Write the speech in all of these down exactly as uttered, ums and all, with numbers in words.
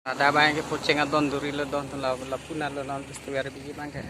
Ladak abang ke pocheng adon duri lo, don la, lapu na lo non festival biji abang ke.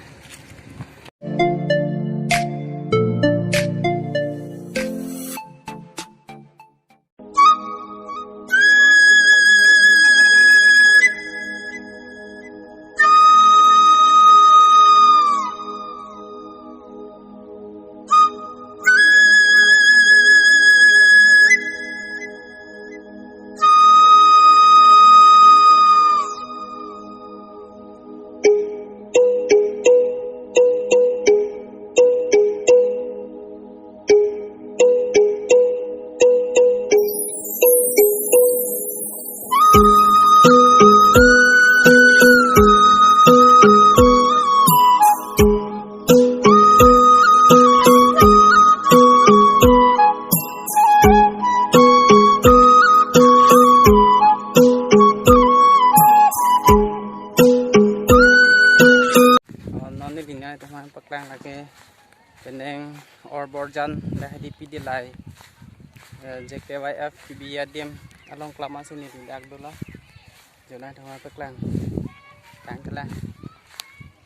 Oh, non ne dingai teman paklang lagi. Penang Orborjan dah di Pidilai. Eh, J K Y F P B adim along kelama sini di dak dulu. Jona teman paklang. Tangkela.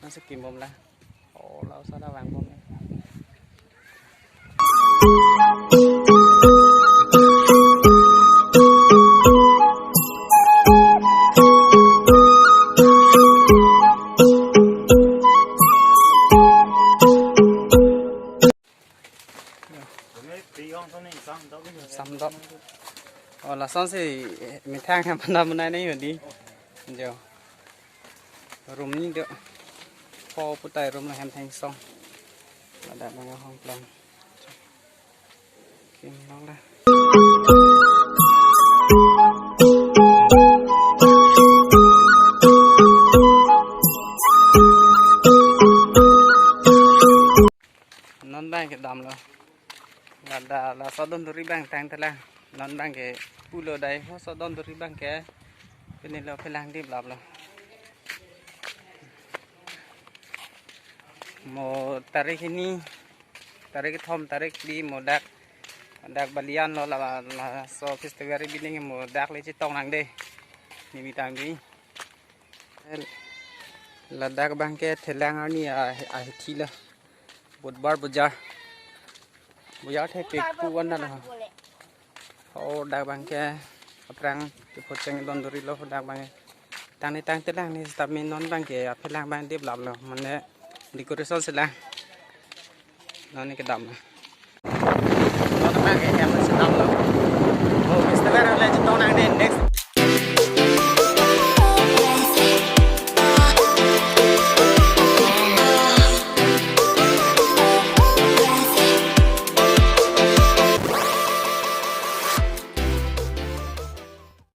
Masuk kimbom lah. Oh, lau sada bang bom. Samdok. Oh, lason si methang hem panda munai nai hodi. Jo. Room ni do. Ko putai room lo hem thengsong. Ada manga hong plang. Kim long dah. Non abang ke damlo. Ladak laso don duri abang tangtelang. Non abang ke pulo dai ho so don duri abang ke. Pini lo phelang diplap lo. Mo tarik hini, tarik kethom, tarik phli mo dak, dak balian lo la, laso festival bini mo dak le chetong nang de. Neli tang di. Ladak abang ke thelang arni a, ahithi lo. Budbar bajar. Bajar thepik pu wan dan ha. Oh, dak abang ke aphrang ke pocheng don duri lo dak abang ke. Tangni tangtelang ni sitame non abang ke aphelang abang diplap lo. Mane decoration si la. Non ni kedam lo. Non abang ke hem si dam lo. Oh, festival le chetong nang de next.